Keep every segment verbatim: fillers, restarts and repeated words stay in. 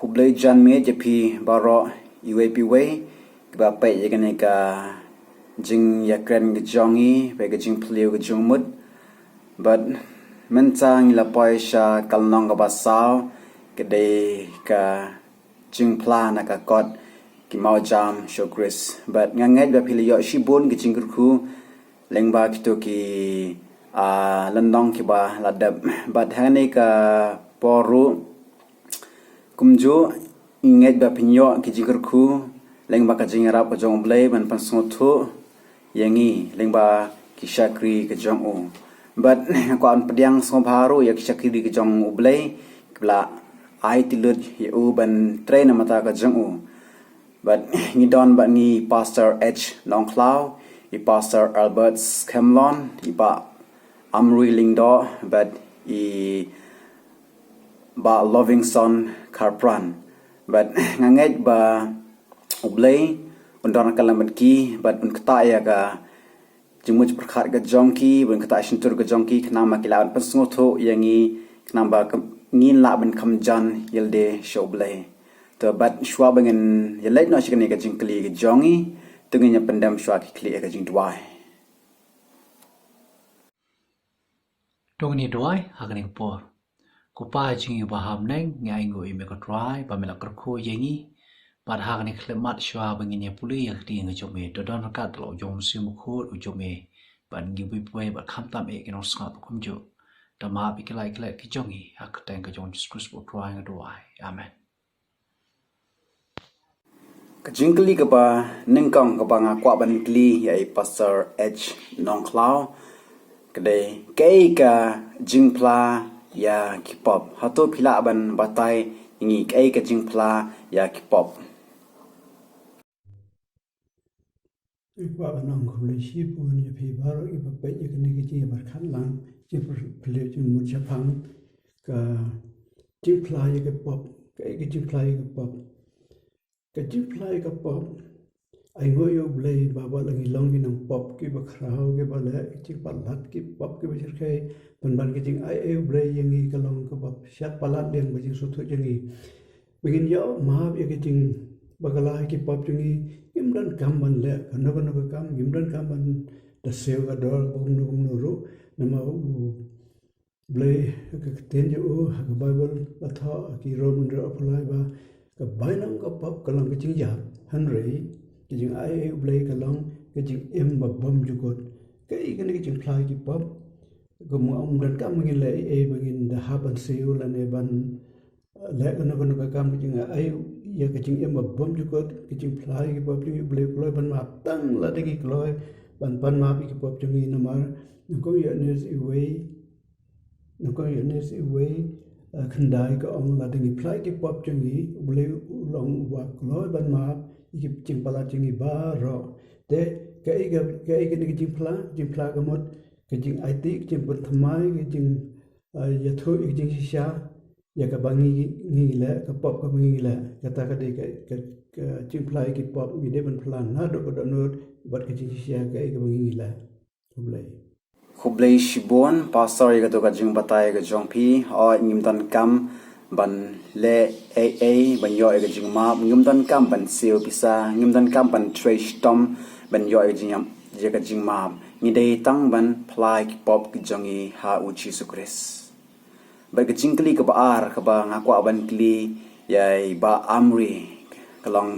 Blei jan miet ïa phi baroh iwei pa iwei kiba peit ïa kane ka jingïakren ka jong ngi, peit ka jingpyllait ka jingmut. Bad mynta ngi la poi sha ka lynnong kaba saw, ka dei ka jingphla na ka kot ki mawjam sha u Khrist. Bad nga ngeit ba phi la ïoh shibun ki jingkyrkhu lyngba kito ki, ah, lynnong kiba la dep. Bad hangne ka por ruh kumjuh ngi ngeit ba phin ïoh ki jingkyrkhu lyngba ka jingïarap ka jong u Blei ban pynsngewthuh ïa ngi lyngba ki shakri ka jong u. Bad nga kwah ban pdiang sngewbha ruh ïa ki shakri ka jong u Blei kiba la ai tylli ïa u ban trei na bynta ka jong u. Bad ngi don bad ngi Pastor H Nongkhlaw, i Pastor Albert Skemlon, i Bah Amri Lyngdoh, bad i Bah Lovingson Kharpran. Bad nga ngeit ba u Blei un don ryngkat lem bad ki, bad un ktah ïa ka jingmut jingpyrkhat ka jong ki, bad un ktah shyntur ka jong ki, khnang ba ki lah ban pynsngewthuh ïa ngi, khnang ba ngin lah ban kham jan ïalade sha u Blei. To bad shuwa ba ngin ïaleit noh sha kane ka jingkylli ka jong ngi, to ngin ïa pyndem shuwa ki khlieh ïa ka jingduwai. To ngin ïa duwai ha kane ka por. Ko Pa jong ngi uba ha bneng, ngi ainguh ïa me ko Trai ba me la kyrkhu ïa ngi. Bad ha kane ka khyllipmat shuwa ba ngin ïa pule ïa ka ktien ka jong me, to don ryngkat la u Mynsiem Bakhuid u jong me bad ngi uwei pa uwei bad khamtam eh ki nongsngap kumjuh. To map ïa ki lait ki lait ki jong ngi, ha ka kyrteng ka jong u Jisu Khrist u Trai nga duwai. Amen. Ka jingkylli kaba nyngkong kaba nga kwah ban kylli ïa i Pastor H Nongkhlaw ka dei, kaei ka jingphla ïa ki pop? Hato phi lah ban batai ïa ngi kaei ka jingphla ïa ki pop? Nga kwah ban ong khublei shibun ïa phi baroh kiba peit ïa kane ka jingïapyrkhat lang, jingpyllait jingmut shaphang ka jingphla ïa ka pop, kaei ka jingphla ïa ka pop. Ka jingphla ïa ka pop, ainguh ïa u Blei ba wat la ngi long ki nongpop kiba khraw kiba leh ka jingpalat, ki pop kiba shyrkhei, pynban ka jingai ei u Blei ïa ngi ka long kaba shad palat liang ba jingsngewthuh jong ngi. Ba ngin ïoh map ïa ka jingbakla ïa ki pop jong ngi, ngim donkam ban leh kano kano ka kam, ngim donkam ban da siew ka dor ba kumno kumno ruh, namar u Blei ha ka ktien jong u ha ka Baibl la thoh ha ki Rom hynriew arphew lai ba ka bainong ka pop ka long ka jingïap, hynrei ka jingai ei u Blei ka long ka jingim ba bymjukut. Kaei kane ka jingphla ïa ki pop? Kumno, ym donkam ba ngin leh ei ei ba ngin da hap ban siew lane ban leh kano kano ka kam. Ka jingai ïa ka jingim ba bymjukut, ka jingphla ïa ki pop jong ngi, u Blei u kloi ban map tang lada ngi kloi ban pan map ïa ki pop jong ngi. Namar nyngkong ïa une iwei, nyngkong ïa une iwei, eh, khyndai ka ong, lada ngi phla ïa ki pop jong ngi, u Blei u long uba kloi ban map ïa ki jingpalat jong ngi baroh. Te kaei ka, kaei kane ka jingphla? Jingphla ka mut ka jingaiti, ka jingpynthymmai, ka jing, eh, ïathuh ïa ka jingshisha ïa kaba ngi, ngi leh, ka pop kaba ngi leh. Kata ka dei ka, ka, ka jingphla ïa ki pop. Ngi dei ban phla naduh ka dohnud bad ka jingshisha kaei kaba ngi leh. Khublei. Khublei shibun Pastor ïa kato ka jingbatai ka jong phi. Hooid, ngim donkam ban leh ei ei ban ïoh ïa ka jingmap, ngim donkam ban siew pisa, ngim donkam ban trei shitom ban ïoh ïa ka jingmap, ïa ka jingmap. Ngi dei tang ban phla ïa ki pop ki jong ngi ha u Jisu Khrist. Bad ka jingkylli kaba ar kaba nga kwah ban kylli ïa i Bah Amri ka long,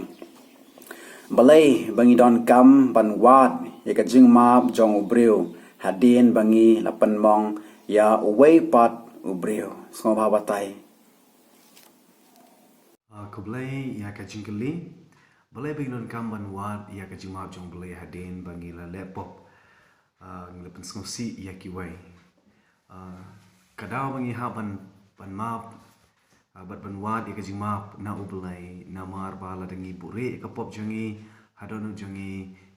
balei ba ngi donkam ban wad ïa ka jingmap jong u briew hadien ba ngi la pynmong ïa uwei pat u briew? Sngewbha batai. Ah, khublei ïa ka jingkylli. Balei ba ngi donkam ban wad ïa ka jingmap jong u Blei hadien ba ngi la leh pop? Ah, ngi la pynsngewsih ïa kiwei. Ah, ka daw ba ngi hap ban, ban map, ah, bad ban wad ïa ka jingmap na u Blei, namar ba lada ngi buhrieh ïa ka pop jong ngi, ha dohnud jong ngi,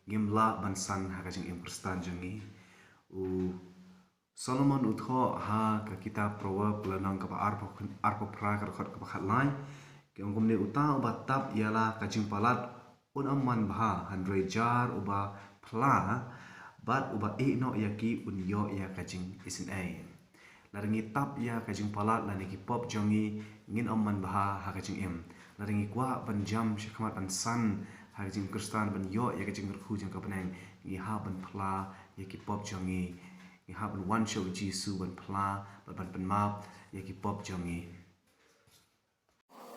ngim lah ban san ha ka jingim Khristan jong ngi. U Solomon u thoh ha ka kitab Proverb, lynnong kaba arphew, arphew phra, ka dkhot kaba khatlai, ki ong kumne: Uta uba tap ïa la ka jingpalat un ym man bha, hynrei jar uba phla bad uba ïeh noh ïa ki un ïoh ïa ka jingisynei. Lada ngi tap ïa ka jingpalat lane ki pop jong ngi, ngin ym man bha ha ka jingim. Lada ngi kwah ban jam shakhmat ban san ha ka jingkhristan ban ïoh ïa ka jingkyrkhu jong ka bneng, ngi hap ban phla ïa ki pop jong ngi. Ngi hap ban wan sha u Jisu ban phla bad ban pynmap ïa ki pop jong ngi.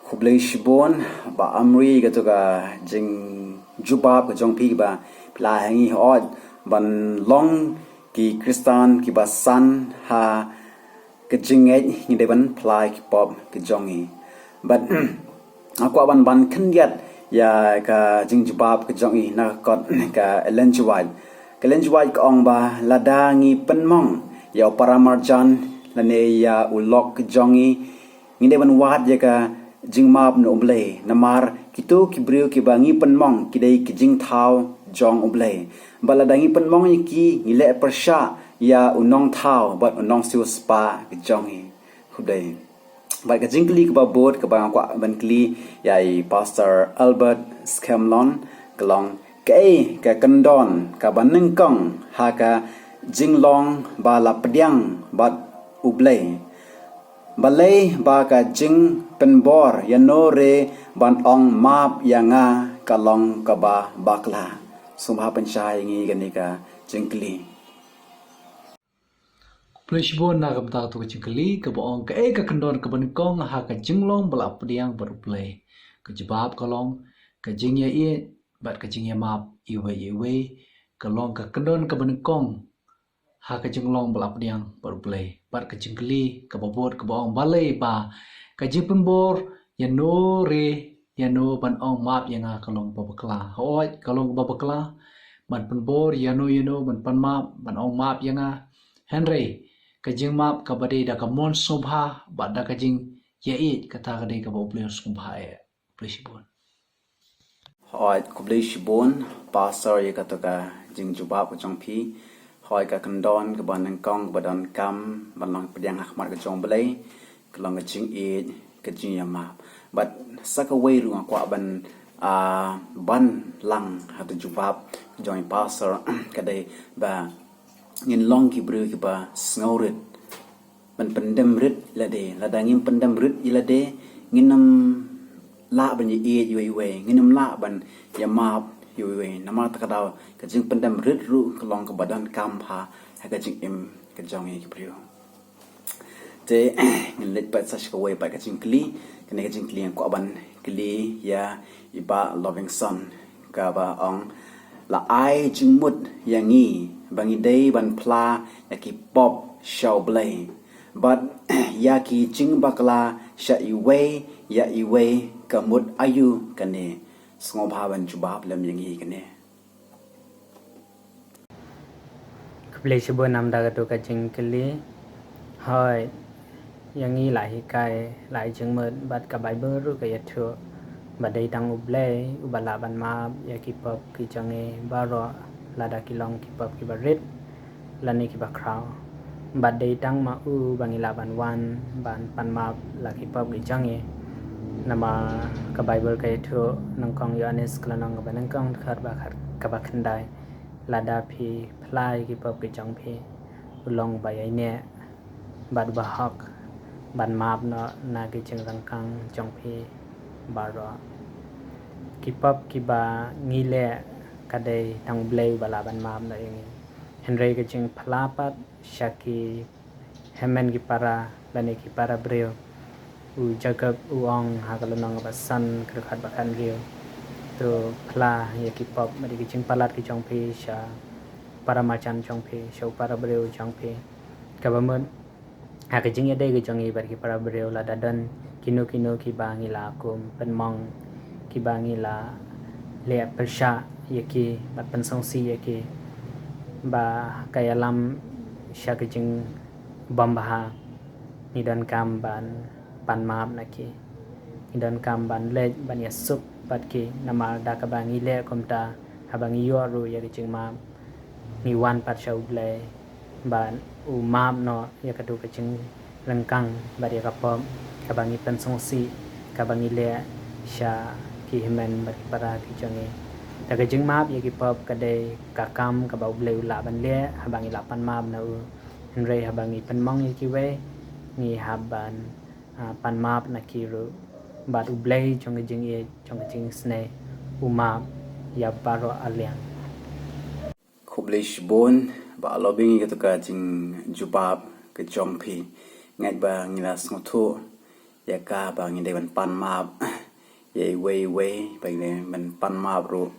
Khublei shibun Bah Amri, kato ka jingjubab ka jong phi ba phi la ha ngi hoi ban long ki khristan kiba san ha ka jingngeit, ngi dei ban phla ki pop ka jong ngi. Bad nga kwah ban ban khyndiat ïa ka jingjubab ka jong i na kot ka Ellen G. White. Ka Ellen G. White ka ong ba lada ngi pynmong ïa u paramarjan lane ïa u lok ka jong i, ngi dei ban wad ïa ka jingmap na U Blei. Namar kito ki briew kiba ngi pynmong ki dei ki jingthaw jong U Blei. Bad lada ngi pynmong ïa ki, ngi leh pyrshah ïa u nongthaw bad u nongsiewspah ka jong i. Khublei. Bad ka jingkylli kaba bud kaba nga kwah ban kylli ïa i Pastor Albert Scanlon ka long, kaei ka kyndon kaba nyngkong ha ka jinglong ba la pdiang bad U Blei? Balei ba ka jingpynbor ïano re ban ong map ïa nga ka long kaba bakla? Sngewbha pynshai ïa ngi kane ka jingkylli. Khublei shibun na ka bynta kato ka jingkylli kaba ong kaei ka kyndon kaba nyngkong ha ka jinglong ba la pdiang bad U Blei. Ka jubab ka long ka jingïaieit bad ka jingïamap iwei ïa iwei. Ka long ka kyndon kaba nyngkong ha ka jinglong ba la pdiang bad U Blei. Bad ka jingkylli kaba bud kaba ong balei ba ka jingpynbor ïano re ïano ban ong map ïa nga ka long ba bakla. Hooid ka long ba bakla ban pynbor ïano ïano ban pan map ban ong map ïa nga. Hynrei ka jingmap kaba dei da ka mon sngewbha bad da ka jingïaieit kata ka dei kaba U Blei u sngewbha eh. Khublei shibun. Hooid, khublei shibun Pastor ïa kato ka jingjubab ka jong phi. Hooid, ka kyndon kaba nyngkong kaba donkam ban long pdiang ha khmat ka jong U Blei ka long ka jingïeit, ka jingïamap. Bad sa kawei ruh nga kwah ban, ah, ban lang ha kato ka jubab ka jong i Pastor ka dei ba ngin long ki briew kiba sngewrit ban pyndem rit ïa lade. Lada ngim pyndem rit ïa lade, ngin ym lah ban ïaieit ïa iwei, ngin ym lah ban ïamap ïa iwei. Namar kata ka daw ka jingpyndem rit ruh ka long kaba donkam bha ha ka jingim ka jong ngi ki briew. Te ngin leit pat sa sha kawei pat ka jingkylli, kane ka jingkylli nga kwah ban kylli ïa i Bah Lovingson kaba ong, la ai jingmut ïa ngi ba ngi dei ban phla ïa ki pop sha U Blei. Bad ïa ki jingbakla sha iwei ïa iwei ka mut aïu kane? Sngewbha ban jubab lem ïa ngi kane. Khublei shibun namar da kato ka jingkylli. Hooid, ïa ngi la hikai, la ai jingmut bad ka Baibl ruh ka ïathuh ba dei tang U Blei uba lah ban map ïa ki pop ki jong ngi baroh, lada ki long ki pop kiba rit lane kiba khraw. Bad dei tang ma u ba ngi lah ban wan ban pan map la ki pop ki jong ngi. Namar ka Baibl ka ïathuh, nyngkong Ïoannis ka lynnong kaba nyngkong dkhot ba khat, kaba khyndai, lada phi phla ïa ki pop ki jong phi, u long ba ïaineh bad ba hok ban map noh na ki jingryngkang jong phi baroh. Ki pop kiba ngi leh ka dei tang U Blei uba lah ban map noh ïa ngi. Hynrei ka jingphla pat sha ki hynmen ki para lane ki para briew. U Jakob u ong ha ka lynnong kaba san ka dkhot ba khathynriew, to phla ïa ki pop bad ïa ki jingpalat ki jong phi sha para marjan jong phi, sha u para briew jong phi. Kaba mut ha ka jingïadei ka jong ngi bad ki para briew, lada don kino kino kiba ngi la kum pynmong, kiba ngi la leh pyrshah ïa ki bad pynsngewsih ïa ki, ba ka ïalam sha ka jingbym bha, ngi donkam ban pan map na ki. Ngi donkam ban leit ban ïasuk bad ki, namar da kaba ngi leh kumta, haba ngi ïoh ruh ïa ka jingmap, ngi wan pat sha U Blei ban u map noh ïa kato ka jingryngkang bad ïa ka pop kaba ngi pynsngewsih, kaba ngi leh sha ki hynmen bad ki para ki jong ngi. Te ka jingmap ïa ki pop ka dei ka kam kaba U Blei u lah ban leh haba ngi la pan map na u. Hynrei haba ngi pynmong ïa kiwei, ngi hap ban, ah, pan map na ki ruh. Bad U Blei jong ka jingïeit, jong ka jingisynei, u map ïa baroh arliang. Khublei shibun, ba la biang ïa kata ka jingjubab ka jong phi. Ngeit ba ngi la sngewthuh ïa kaba ngi dei ban pan map ïa iwei iwei, ba ngi dei ban pan map ruh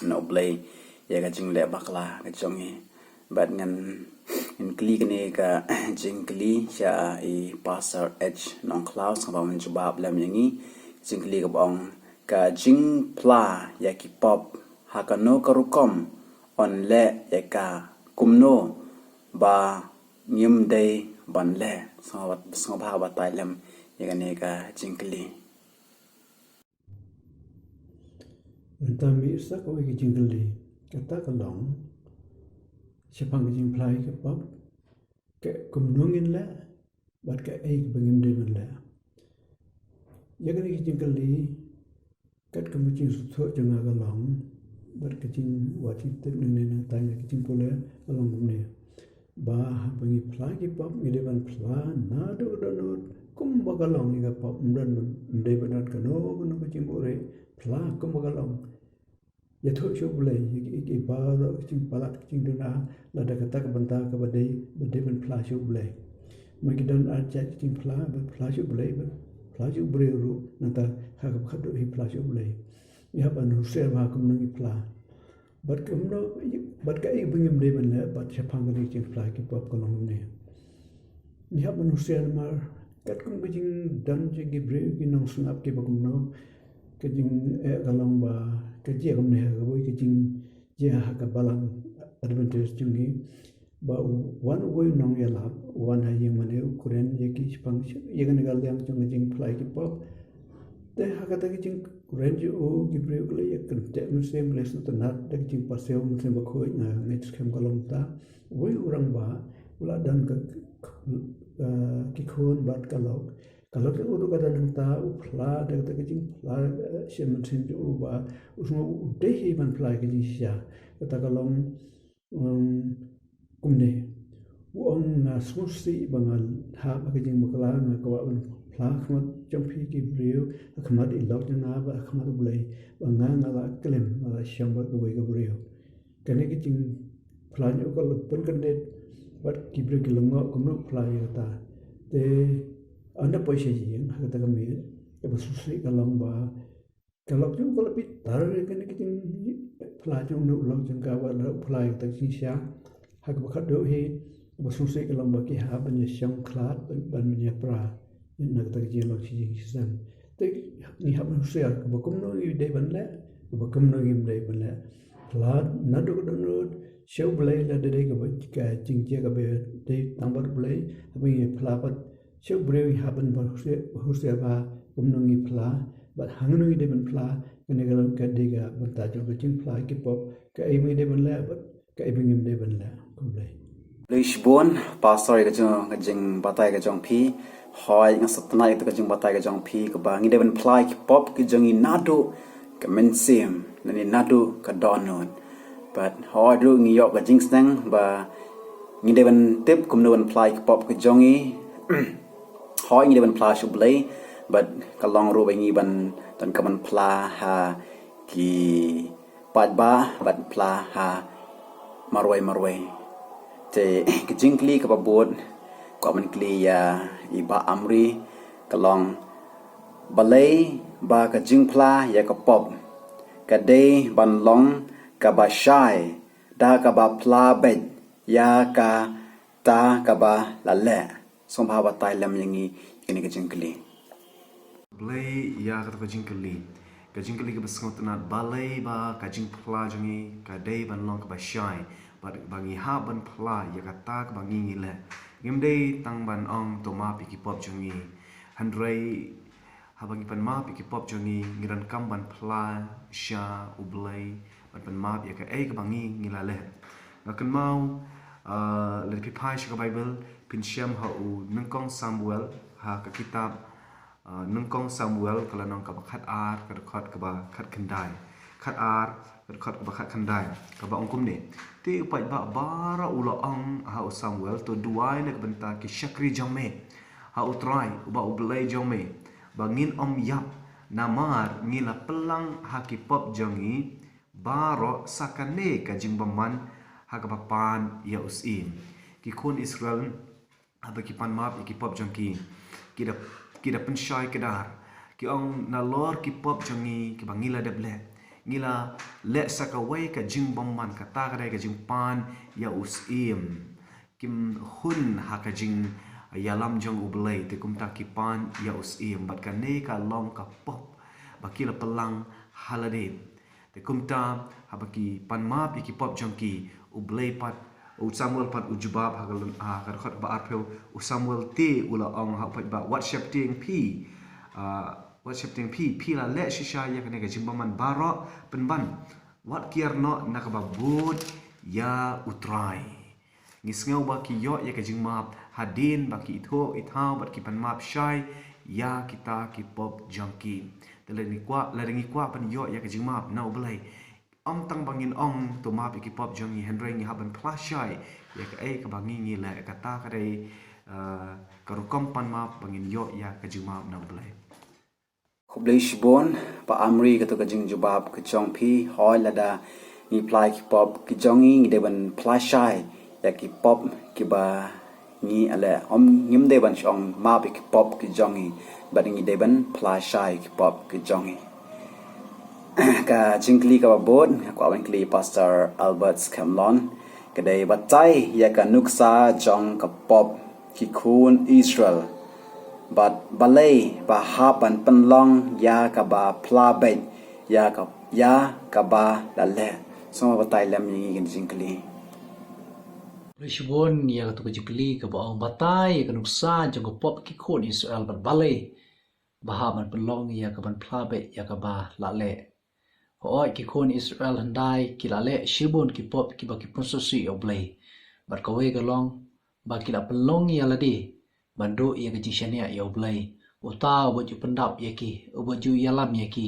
na U Blei ïa ka jingleh bakla ka jong ngi. Bad ngan, ngan kylli kane ka jingkylli sha i Pastor H Nongkhlaw, sngewbha ban jubab lem ïa ngi. Jingkylli kaba ong, ka jingphla ïa ki pop ha kano ka rukom yn leh ïa ka, kumno ba ngim dei ban leh? Sngewbha, sngewbha batai lem ïa kane ka jingkylli. Mynta mih sa kawei ka jingkylli. Kata ka long, shaphang ka jingphla ïa ki pop, ka kumno ngin leh, bad kaei kaba ngim dei ban leh. Ïa kane ka jingkylli, katkum ka jingsngewthuh jong nga ka long, bad ka jingwad jingtip nangne nangta ïa ka jingpule ka long kumne. Ba haba ngi phla ki pop, ngi dei ban phla naduh dohnud kumba ka long ïa ka pop, ym don, ym dei ban don kano kano ka jingbuhrieh, phla kumba ka long. Ïathuh sha U Blei ïa ki, ïa ki baroh ki jingpalat, ki jingduna, lada kata ka bynta kaba dei, ba dei ban phla sha U Blei. Ma ki don ar jait ki jingphla, ban phla sha U Blei, ban phla sha u briew ruh, nangta ha kaba khatduh hi phla sha U Blei. Ngi hap ban husiar bha kumno ngi phla. Bad kumno, bad kaei ba ngim dei ban leh, bad shaphang kane ka jingphla ki pop ka long kumne. Ngi hap ban husiar namar katkum ka jingdon jong ki briew ki nongsngap kiba kumno, ka jing, eh, ka long ba ka jia kumne ha kawei ka jingjia ha ka balang Adventist jong ngi, ba u wan uwei u nongïalap, u wan ha ïing mane, u kren ïa ki shaphang, ïa kane ka liang jong ka jingphla ïa ki pop. Te ha kata ka jingkren jong u, ki briew ki la ïa kyntiew mynsiem, ki la sngewtynnat da ka jingpasiaw Mynsiem Bakhuid, nga ngeit skhem ka long ta. Uwei u rangbah u la don ka, ka, ki khun bad ka lok. Ka lok jong u ruh ka don hangta, u phla da kata ka jingphla, eh, sha mynsiem jong u ba u sngew u dei hi ban phla ïa ka jingshisha. Kata ka long, um, kumne. U ong, nga sngewsih ba nga hap ha ka jingbakla, nga kwah ban phla ha khmat jong phi ki briew, ha khmat i lok jong nga bad ha khmat U Blei, ba nga, nga la klim, nga la shong bad kawei ka briew. Kane ka jingphla jong u ka la pynkyndit bad ki briew ki la lyngngoh kumno u phla ïa kata. Te haba poi sha ïing ha kata ka miet, kaba sngewsih ka long ba ka lok jong u ka la bitar ïa kane ka jingphla jong u lok jong ka, wat la u phla ïa kata ka jingshisha. Ha kaba khatduh hi, kaba sngewsih ka long ba ki hap ban ïa shong khlad, ban, ban ïa pra ïa na kata ka jinglong shi jingshisha. Te ngi hap ban husiar kaba kumno ngi dei ban leh, kaba kumno ngim dei ban leh. Phla naduh dohnud sha U Blei lada dei kaba ka jingjia kaba dei tang bad U Blei, haba ngi phla pat sha u briew ngi hap ban husiar, husiar bha kumno ngi phla, bad hangno ngi dei ban phla, kane ka long ka dei ka bynta jong ka jingphla ki pop, kaei ba ngi dei ban leh bad kaei ba ngim dei ban leh. Khublei. Khublei shibun, Pastor, ïa ka jing, ka jingbatai ka jong phi. Hooid, nga sngewtynnat ïa ka jingbatai ka jong phi, kaba ngi dei ban phla ïa ki pop ki jong ngi naduh ka mynsiem, lane naduh ka dohnud. Bad hooid ruh ngi ïoh ka jingsneng ba ngi dei ban tip kumno ban phla ïa ki pop ki jong ngi. Hooid ngi dei ban phla sha U Blei, bad ka long ruh ba ngi ban, donkam ban phla ha ki paidbah bad phla ha marwei marwei. Te ka jingkylli kaba bud, kwah ban kylli ïa i Bah Amri, ka long, balei ba ka jingphla ïa ka pop ka dei ban long kaba shai da kaba phla beit ïa kata kaba la leh? Sngewbha batai lem ïa ngi kane ka jingkylli. Khublei ïa kata ka jingkylli. Ka jingkylli kaba sngewtynnat, balei ba ka jingphla jong ngi ka dei ban long kaba shai, bad ba ngi hap ban phla ïa kata kaba ngi, ngi leh. Ngim dei tang ban ong to map ïa ki pop jong ngi. Hynrei haba ngi pan map ïa ki pop jong ngi, ngi donkam ban phla sha U Blei ban pan map ïa kaei kaba ngi, ngi la leh. Nga kynmaw, ah, lada phi phai sha ka Baibl, phin shem ha u Nyngkong Samuel, ha ka kitab, ah, Nyngkong Samuel, ka lynnong kaba khatar, ka dkhot kaba khatkhyndai. khat ar, ka dkhot kaba khat khyndai, kaba ong kumne. Te u paidbah baroh u la ong ha u Samuel, to duwai na ka bynta ki shakri jong me ha u Trai, uba u Blei jong me, ba ngin ym ïap, namar ngi la pynlang ha ki pop jong ngi baroh sa kane ka jingbymman ha kaba pan ïa u syiem. Ki khun Israel, haba ki pan map ïa ki pop jong ki, ki da, ki da pynshai kdar. Ki ong, nalor ki pop jong ngi kiba ngi la dep leh, ngi la leh sa kawei ka jingbymman, kata ka dei ka jingpan ïa u syiem. Kim hun ha ka jingïalam jong u Blei, te kumta ki pan ïa u syiem, bad kane ka long ka pop ba ki la pynlang ha lade. Te kumta, haba ki pan map ïa ki pop jong ki, u Blei pat, u Samuel pat u jubab ha ka lun-, ha ka dkhot ba arphew, u Samuel te u la ong ha u paidbah, wat sheptieng phi, ah, wat sheptieng phi, phi la leh shisha ïa kane ka jingbymman baroh, pynban wat kiar noh na kaba bud ïa u Trai. Ngi sngew ba ki ïoh ïa ka jingmap hadien ba ki ithuh ithaw bad ki pan map shai ïa kita ki pop jong ki. Te lada ngi kwah, lada ngi kwah ban ïoh ïa ka jingmap na u Blei, ym tang ba ngin ong to map ïa ki pop jong ngi, hynrei ngi hap ban phla shai ïa kaei kaba ngi, ngi leh, kata ka dei, eh, ka rukom pan map ba ngin ïoh ïa ka jingmap na u Blei. Khublei shibun, Pa Amri, kato ka jingjubab ka jong phi. Hooid, lada ngi phla ïa ki pop ki jong ngi, ngi dei ban phla shai ïa ki pop kiba ngi leh. Ym, ngim dei ban shong map ïa ki pop ki jong ngi, bad ngi dei ban phla shai ïa ki pop ki jong ngi. Ka jingkylli kaba bud, nga kwah ban kylli Pastor Albert Scanlon, ka dei, batai ïa ka nuksa jong ka pop ki khun Israel, bad balei ba hap ban pynlong ïa kaba phla beit ïa ka, ïa kaba la leh? Sngewbha batai lem ïa ngi kane ka jingkylli. Khublei shibun ïa kato ka jingkylli kaba ong, batai ïa ka nuksa jong ka pop ki khun Israel bad balei ba hap ban pynlong ïa ka ban phla beit ïa kaba la leh. Hooid, ki khun Israel hyndai ki la leh shibun ki pop kiba ki pynsngewsih ïa u Blei. Bad kawei ka long ba ki la pynlong ïa lade ban duh ïa ka jingshaniah ïa u Blei, uta uba ju pyndap ïa ki, uba ju ïalam ïa ki,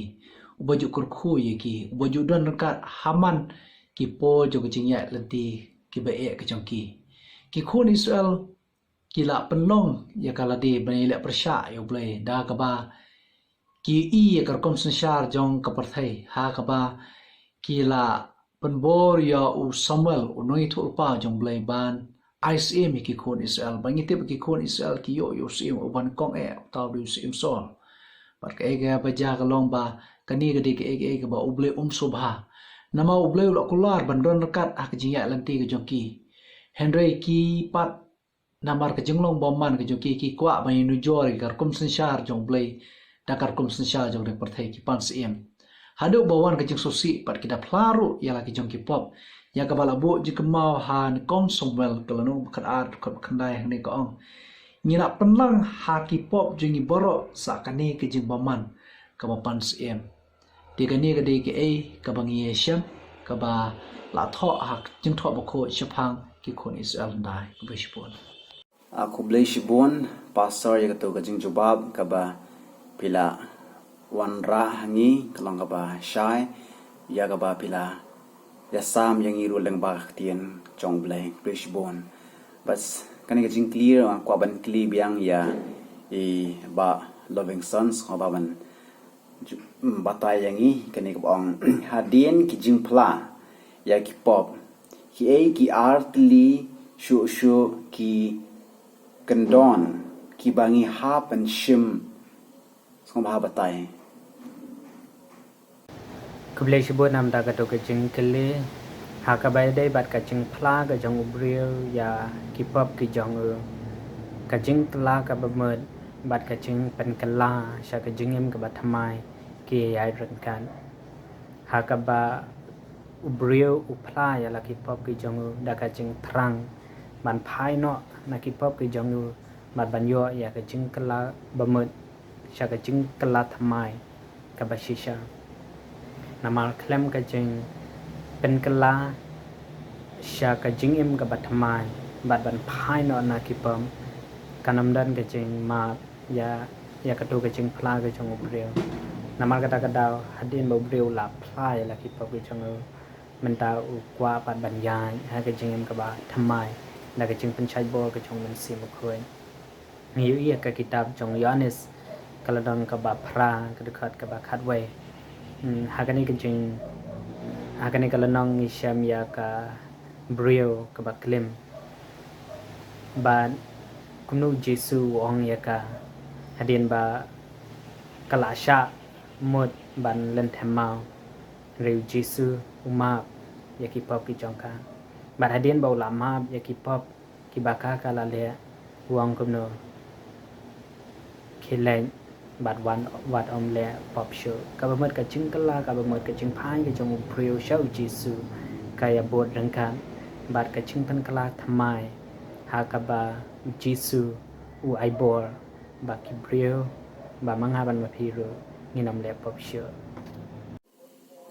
uba ju kyrkhu ïa ki, uba ju don ryngkat ha man ki por jong ka jingïaid lynti kiba eh ka jong ki. Ki khun Israel ki la pynlong ïa ka lade ban ïaleh pyrshah ïa u Blei, da kaba ki ïohi ïa ka rukom synshar jong ka pyrthei, ha kaba ki la pynbor ïa u Samuel, u nongïathuhlypa jong u Blei, ban ai syiem ïa ki khun Israel. Ba ngi tip ki khun Israel ki ïoh ïa u syiem uba nyngkong eh, uta u dei u syiem Saul. Bad kaei kaba jia ka long ba kane ka dei kaei kaei kaba u Blei um sngewbha. Namar u Blei u la kular ban don ryngkat ha ka jingïaid lynti ka jong ki. Hynrei ki pat, namar ka jinglong bymman ka jong ki, ki kwah ban ïanujor ïa ka rukom synshar jong u Blei da ka rukom synshar jong ka pyrthei, ki pan syiem. Haduh ba wan ka jingsngewsih bad ki da phla ruh ïa la ki jong ki pop, ïa kaba la buh jingkynmaw ha nyngkong Samuel ka lynnong ba khatar, dkhot ba khyndai, hangne ka ong, ngi la pynlang ha ki pop jong ngi baroh sa kane ka jingbymman kaba pan syiem. Te kane ka dei kaei kaba ngi ïashem, kaba la thoh ha ka Jingthoh Bakhuid shaphang ki khun Israel hyndai. Khublei shibun. Ah, khublei shibun Pastor ïa kato ka jingjubab kaba phi la wanrah ha ngi, ka long kaba shai ïa kaba phi la ïasam ïa ngi ruh lyngba ka ktien jong u Blei. Khublei shibun. Bad kane ka jingkylli nga kwah ban kylli biang ïa i Bah Lovingson, sngewbha ban ju-, mm, batai ïa ngi kane kaba ong, hadien ki jingphla ïa ki pop, kiei ki ar tylli shuh shuh ki kyndon kiba ngi hap ban shim? Sngewbha batai. Khublei shibun namar kato ka jingkylli. Ha kaba ïadei bad ka jingphla ka jong u briew ïa ki pop ki jong u, ka jingkylla kaba mut bad ka jingpynkylla sha ka jingim kaba thymmai ki ïaid ryngkat. Ha kaba u briew u phla ïa la ki pop ki jong u da ka jingthrang ban phai noh na ki pop ki jong u, bad ban ïoh ïa ka jingkylla ba mut sha ka jingkylla thymmai kaba shisha. Namar khlem ka jingpynkylla sha ka jingim kaba thymmai bad ban phai noh na ki pop, kan ym don ka jingmap ïa, ïa kato ka jingphla ka jong u briew. Namar kata ka daw, hadien ba u briew u la phla ïa la ki pop ki jong u, mynta u kwah pat ban ïaid ha ka jingim kaba thymmai da ka jingpynshait bor ka jong u Mynsiem Bakhuid. Ngi ïohi ïa ka kitab jong u Ïoannis, ka lynnong kaba phra, ka dkhot kaba khatwei. Hmm, ha kane ka jing, ha kane ka lynnong ngi shem ïa ka briew kaba klim. Bad kumno u Jisu u ong ïa ka, hadien ba ka la shah mut ban lynthem maw. Hynrei u Jisu u map ïa ki pop ki jong ka. Bad hadien ba u la map ïa ki pop kiba ka ka la leh, u ong kumno? Khie leit bad wat, wat ym leh pop shuh. Kaba mut ka jingkylla, kaba mut ka jingphai ka jong u briew sha u Jisu, ka ïa bud ryngkat bad ka jingpynkylla thymmai, ha kaba u Jisu u ai bor ba ki briew ba ma nga bad ma phi ruh ngin ym leh pop shuh.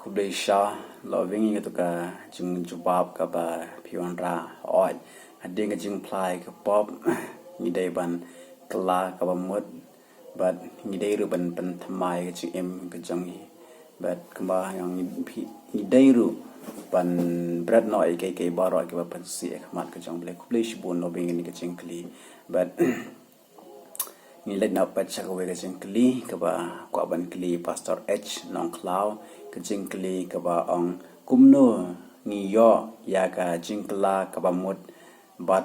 Khublei sha, la weng ïa kato ka jingjubab kaba phi wanrah. Hooid, hadien ka jingphla ïa ka pop, ngi dei ban kylla kaba mut, bad ngi dei ruh ban pynthymmai ka jingim ka jong ngi. Bad kumba ngi, phi, ngi dei ruh ban bret noh ïa kiei kiei baroh kiba pynsih ha khmat ka jong U Blei. Khublei shibun, la weng ïa kane ka jingkylli. Bad ngi leit noh pat sha kawei ka jingkylli kaba kwah ban kylli Pastor H Nongkhlaw, ka jingkylli kaba ong, kumno ngi ïoh ïa ka jingkylla kaba mut bad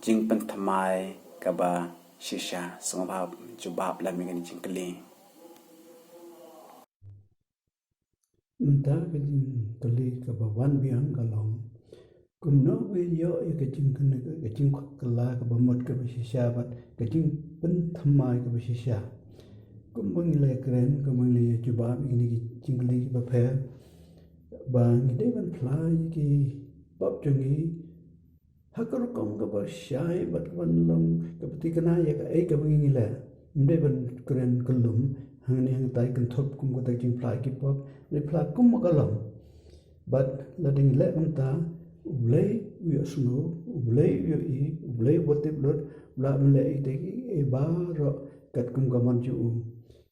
jingpynthymmai kaba shisha? Sngewbha jubab lem ïa kane ka jingkylli. Mynta ka jingkylli kaba wan biang ka long, kumno ba ïoh ïa ka jingkynna, ka jingkylla kaba mut kaba shisha bad ka jingpynthymmai kaba shisha. Kumba ngi la kren, kumba ngi la jubab ïa kine ki jingkylli kiba pher, ba ngi dei ban phla ïa ki pop jong ngi ha ka rukom kaba shai bad kaba long kaba thikna ïa kaei kaba ngi leh. Ym dei ban kren kyllum hangne hangtai kynthup kum kata ka jingphla ki pop, dei phla kum ka long. Bad lada ngi leh kumta, U Blei u ïohsngew, U Blei u ïohi, U Blei uba tip lut, u lah ban leh ïa kita kiei baroh katkum ka mon jong u.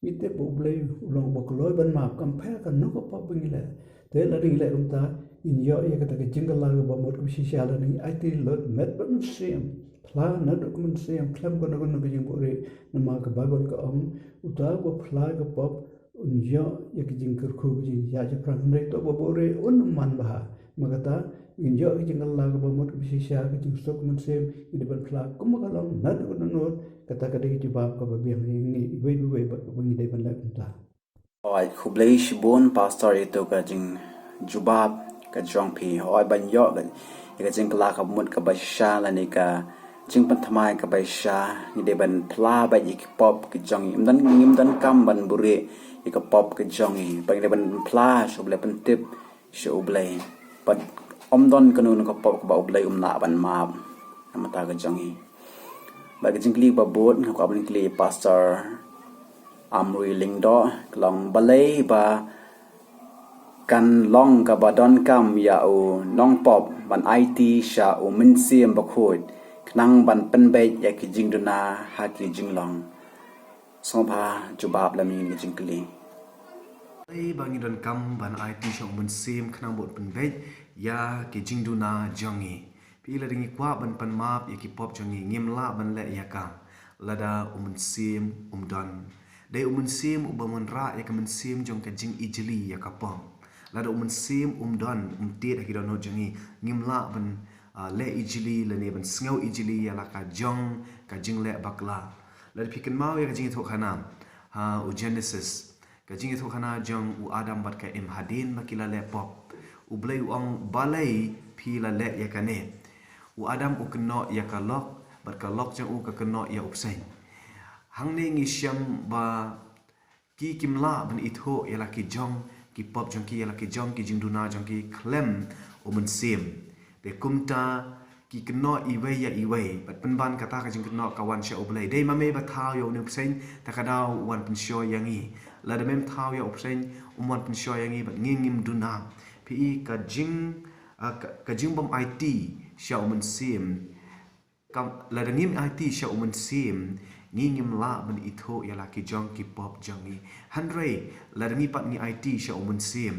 Ngi tip ba U Blei u long uba kloi ban map, kam pher kano ka pop ba ngi leh. Te lada ngi leh kumta, ngin ïoh ïa kata ka jingkylla kaba mut kaba shisha lada ngi aiti lut met bad mynsiem. Phla naduh ka mynsiem, khlem kano kano ka jingbuhrieh, namar ka Baibl ka ong, uta uba phla ka pop un ïoh ïa ka jingkyrkhu, ka jingïaid shaphrang, hynrei uta uba buhrieh un ym man bha. Ma kata, ngin ïoh ka jingkylla kaba mut kaba shisha, ka jingsuk mynsiem, ngi dei ban phla kumba ka long naduh ka dohnud. Kata ka dei ka jubab kaba biang ïa ngi iwei pa iwei bad kaba ngi dei ban leh kumta. Hooid, khublei shibun Pastor, ïa kato ka jingjubab ka jong phi. Hooid, ban ïoh ka, ïa ka jingkylla kaba mut kaba shisha lane ka jingpynthymmai kaba shisha, ngi dei ban phla beit ïa ki pop ki jong ngi. Ym don, ngim donkam ban buhrieh ïa ka pop ka jong ngi. Ba ngi dei ban phla sha U Blei, pyntip sha U Blei. Bad ym don kano kano ka pop kaba U Blei um lah ban map na ka bynta ka jong ngi. Bad ka jingkylli ba bud nga kwah ban kylli Pastor Amri Lyngdoh, ka long, balei ba kan long kaba donkam ïa u nongpop ban aiti sha U Mynsiem Bakhuid khnang ban pynbeit ïa ki jingduna ha ki jinglong? Sngewbha jubab lem ïa kane ka jingkylli. Balei ba ngi donkam ban aiti sha U Mynsiem khnang ban pynbeit ïa ki jingduna jong ngi? Phi, lada ngi kwah ban pan map ïa ki pop jong ngi, ngim lah ban leh ïa ka lada U Mynsiem um don. Dei U Mynsiem uba wanrah ïa ka mynsiem jong ka jingijli ïa ka pop. Lada U Mynsiem um don, um tied ha ki dohnud jong ngi, ngim lah ban, ah, leh ijli lane ban sngew ijli ïa la ka jong ka jingleh bakla. Lada phi kynmaw ïa ka Jingïathuhkhana, ha, u Genesis, ka Jingïathuhkhana jong u Adam bad ka Im, hadien ba ki la leh pop, U Blei u ong, balei phi la leh ïa kane? U Adam u kynnoh ïa ka lok, bad ka lok jong u ka kynnoh ïa u bseiñ. Hangne ngi shem ba ki kim lah ban ithuh ïa la ki jong ki pop jong ki, ïa la ki jong ki jingduna jong ki khlem U Mynsiem. Te kumta ki kynnoh iwei ïa iwei, bad pynban kata ka jingkynnoh ka wan sha U Blei. Dei ma me ba thaw ïa une u bseiñ, te ka daw u wan pynshoi ïa ngi. Lada mem thaw ïa u bseiñ, um wan pynshoi ïa ngi, bad ngi ngim duna. Phi, ka jing, ah, ka, ka jingbym aiti sha U Mynsiem. Kam, lada ngim aiti sha U Mynsiem, Ngi ngim lah ban ithuh ïa la ki jong ki pop jong ngi. Hynrei lada ngi pat ngi aiti sha u Mynsiem,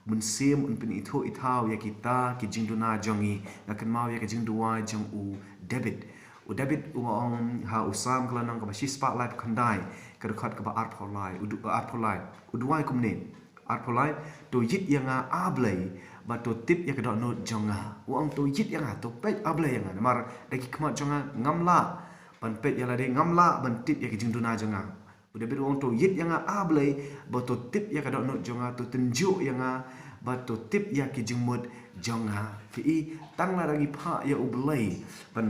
u Mynsiem un pynithuh ithaw ïa kita ki jingduna jong ngi. Nga kynmaw ïa ka jingduwai jong u David. U David u ong ha u Salm ka lynnong kaba shispah laiphew khyndai, ka dkhot kaba arphew lai, u du-, arphew lai. U duwai kumne. Arphew lai, to ïit ïa nga, A Blei, bad to tip ïa ka dohnud jong nga. U ong to ïit ïa nga, to peit, A Blei, ïa nga. Namar da ki khmat jong nga ngam lah ban peit ïa lade, ngam lah ban tip ïa ki jingduna jong nga. U David u ong to ïit ïa nga, A Blei, bad to tip ïa ka dohnud jong nga, to tynjuh ïa nga, bad to tip ïa ki jingmut jong nga. Phi i, tang lada ngi phah ïa U Blei ban,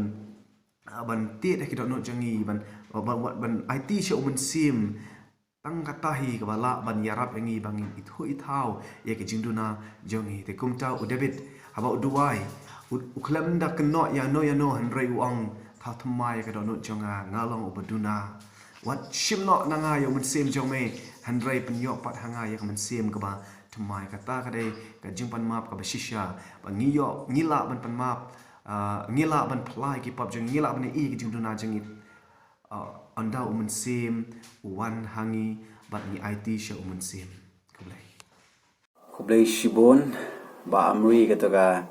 ah, ban tied ïa ki dohnud jong ngi, ban, ban, ban, ban aiti sha u Mynsiem, tang kata hi kaba lah ban ïarap ïa ngi ba ngin ithuh ithaw ïa ki jingduna jong ngi. Te kumta u David, haba u duwai, u, u khlem da kynnoh ïano ïano, hynrei u ong, thaw thymmai ïa ka dohnud jong nga, nga long uba duna. Wat shim noh na nga ïa u Mynsiem jong me, hynrei pynïoh pat ha nga ïa ka mynsiem kaba thymmai. Kata ka dei ka jingpanmap kaba shisha, ba ngi ïoh, ngi lah ban panmap, ah, ngi lah ban phla ïa ki pop jong ngi, ngi lah ban ïohi ïa ki jingduna jong ngi. Ah, ynda u Mynsiem u wan ha ngi bad ngi aiti sha u Mynsiem. Khublei. Khublei shibun, Bah Amri, kato ka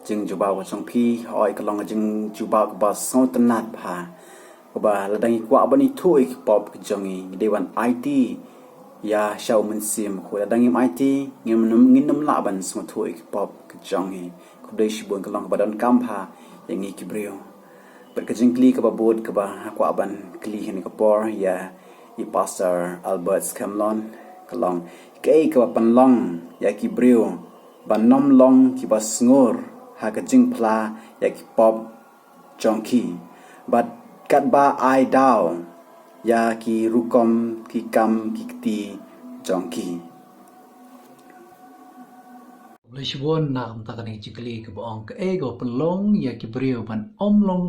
jingjubab ka jong phi, hooid ka long ka jingjubab kaba sngewtynnad bha. Kaba lada ngi kwah ban ithuh ïa ki pop ka jong ngi, ngi dei ban aiti ïa sha u Mynsiem. Khublei, lada ngim aiti, ngim, ngim lah ban sngewthuh ïa ki pop ka jong ngi. Khublei shibun, ka long kaba donkam bha ïa ngi ki briew. Bad ka jingkylli kaba bud kaba nga kwah ban kylli ha kane ka por ïa i Pastor Albert Scanlon, ka long kaei kaba pynlong ïa ki briew ban ym long kiba sngur ha ka jingphla ïa ki pop jong ki, bad katba ai daw ïa ki rukom ki kam ki kti jong ki. Khublei shibun na ka bynta kane ka jingkylli kaba ong kaei kaba pynlong ïa ki briew ban ym long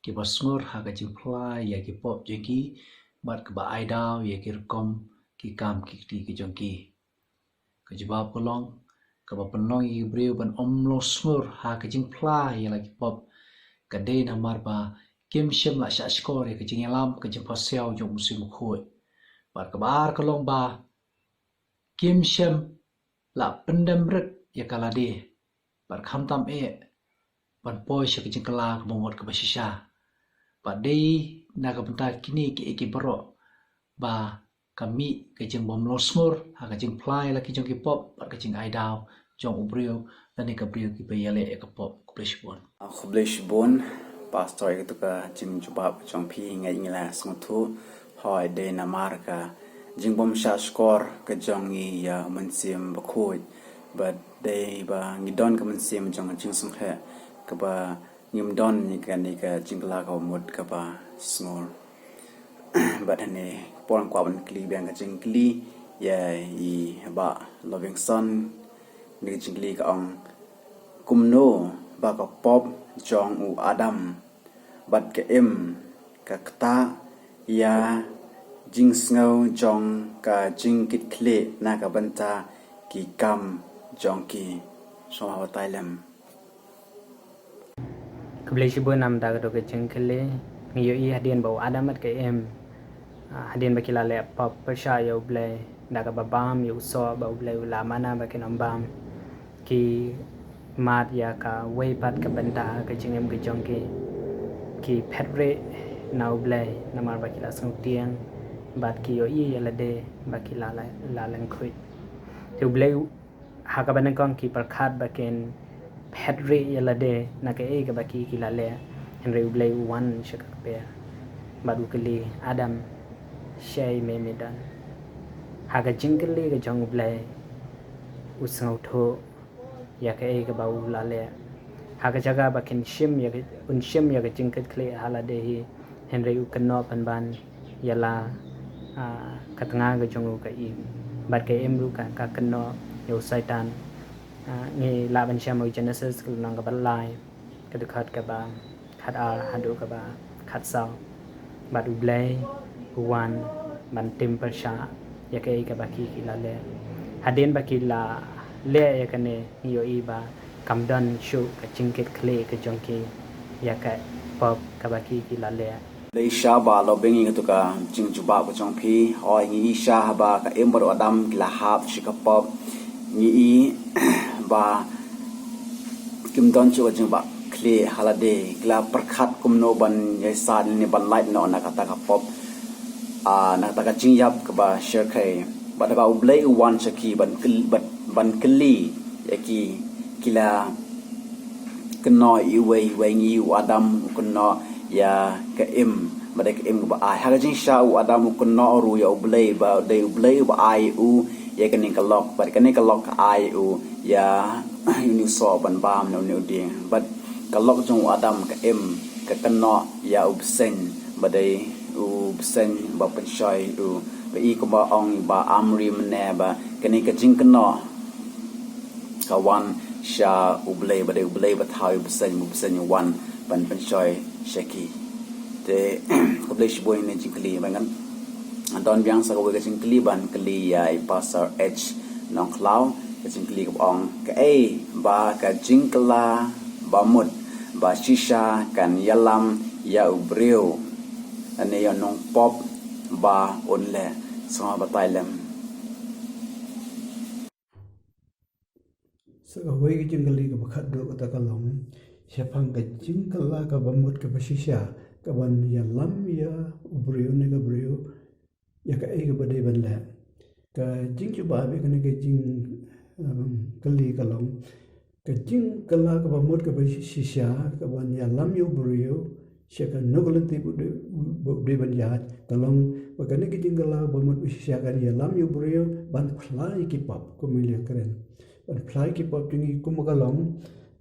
kiba sngur ha ka jingphla ïa ki pop jong ki, bad kaba ai daw ïa ki rukom ki kam ki kti ki jong ki. Ka jubab ka long, kaba pynlong ïa ki briew ban ym long sngur ha ka jingphla ïa la ki pop, ka dei namar ba kim shym la shahshkor ïa ka jingïalam, ka jingpasiaw jong u Mynsiem Bakhuid. Bad kaba ar ka long ba kim shym la pyndem rit ïa ka lade, bad khamtam eh ban poi sha ka jingkylla kaba mut kaba shisha. Bad dei na ka bynta kine kiei kiei baroh ba ka mih ka jingbym long sngur ha ka jingphla ïa la ki jong ki pop bad ka jingai daw jong u briew lane ka briew kiba ïaleh ïa ka pop. Khublei shibun. Ah, khublei shibun Pastor ïa kato ka jingjubab ka jong phi. Nga, ngi la sngewthuh, hooid, dei namar ka jingbym shahshkor ka jong ngi ïa u Mynsiem Bakhuid. Bad dei ba ngi don ka mynsiem jong ka jingsngewkhleh kaba ngim don ïa kane ka jingkylla kaba mut kaba sngur. Bad ha kane ka por nga kwah ban kylli biang ka jingkylli ïa i Bah Lovingson. Kane ka jingkylli ka ong, kumno ba ka pop jong u Adam bad ka Im ka ktah ïa jingsngew jong ka jingkitkhlieh na ka bynta ki kam jong ki. Sngewbha batai lem. Khublei shibun namar kata ka jingkylli. Ngi ïohi hadien ba u Adam bad ka Im, ah, hadien ba ki la leh pop pyrshah ïa U Blei, da kaba bam ïa u soh ba U Blei u la mana ba kin ym bam, ki mad ïa kawei pat ka bynta ka jingim ka jong ki. Ki phetrieh na U Blei namar ba ki la sngewtieng bad ki ïohi ïa lade ba ki la, la, la lyngkhuid. Te U Blei ha kaba nyngkong ki pyrkhat ba kin phetrieh ïa lade na kaei kaba ki, ki la leh. Hynrei U Blei u wan sha ka kper bad u kylli, Adam, shaei me me don? Ha ka jingkylli ka jong U Blei u sngewthuh ïa kaei kaba u la leh. Ha ka jaka ba kin shim ïa ka, un shim ïa ka jingkitkhlieh ha lade hi, hynrei u kynnoh pynban ïa la, ah, ka tnga ka jong u ka Im. Bad ka Im ruh ka, ka kynnoh ïa u Soitan. Ah, ngi lah ban shem ha u Genesis ka lynnong kaba lai, ka dkhot kaba khatar haduh kaba khatsaw. Bad U Blei u wan ban tim pyrshah ïa kaei kaba ki, ki la leh. Hadien ba ki la leh ïa kane, ngi ïohi ba kam don shuh ka jingkitkhlieh ka jong ki ïa ka pop kaba ki, ki la leh. Dei shisha ba la biang ïa katu ka jingjubab ka jong phi. Hooid, ngi i shisha haba ka Im bad u Adam ki la hap sha ka pop, ngi i ba kim don shuh ka jingbakla ha lade, ki la pyrkhat kumno ban ïaisad ne ban lait noh na kata ka pop, ah, na kata ka jingïap kaba shyrkhei. Bad haba U Blei u wan sha ki ban kyl-, ban, ban kylli ïa ki, ki la kynnoh iwei iwei. Ngi i u Adam u kynnoh ïa ka Im, bad dei ka Im kaba ai. Ha ka jingshisha u Adam u kynnoh ruh ïa U Blei, ba dei U Blei uba ai u ïa kane ka lok, bad kane ka lok ka ai u ïa une u soh ban bam na une u dieng. Bad ka lok jong u Adam, ka Im, ka kynnoh ïa u bseiñ, ba dei u bseiñ ba pynshoi u. Ba i kumba ong i Bah Amri mynne ba kane ka jingkynnoh ka wan sha U Blei, ba dei U Blei ba thaw ïa u bseiñ, u bseiñ u wan ban pynshoi sha ki. Te khublei shibun ïa kane ka jingkylli. Ba ngan don biang sa kawei ka jingkylli ban kylli ïa i Pastor H Nongkhlaw. Ka jingkylli kaba ong, kaei ba ka jingkylla ba mut ba shisha kan ïalam ïa u briew lane ïa u nongpop ba un leh? Sngewbha batai lem. Sa kawei ka jingkylli kaba khatduh kata ka long shaphang ka jingkylla kaba mut kaba shisha kaban ïalam ïa u briew ne ka briew ïa kaei kaba dei ban leh. Ka jingjubab ïa kane ka jing, um, kylli ka long, ka jingkylla kaba mut kaba shisha kaban ïalam ïa u briew sha kano ka lynti ba u dei, ba u dei ban ïaid, ka long ba kane ka jingkylla ba mut ba shisha kan ïalam ïa u briew ban phla ïa ki pop, kumba ngi la kren, ban phla ïa ki pop jong ngi kumba ka long.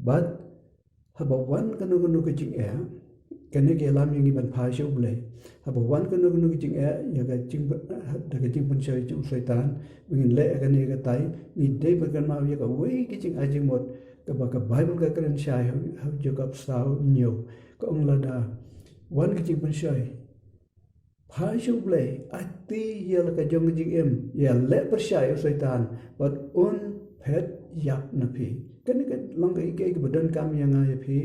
Bad haba wan kano kano ka jingeh, kane ka ïalam ïa ngi ban phai sha U Blei. Haba wan kano kano ka jingeh ïa ka jing, da ka jingpynshoi jong u Soitan, ba ngin leh ïa kane ïa katai, ngi dei ban kynmaw ïa kawei ka jingai jingmut kaba ka Baibl ka kren shai ha, ha Jakob saw hynñiew. Ka ong, lada wan ka jingpynshoi, phai sha U Blei, aiti ïa la ka jong ka jingim, ïa leh pyrshah ïa u Soitan, bad un phet ïap na phi. Kane ka long kaei kaei kaba donkam ïa nga ïa phi,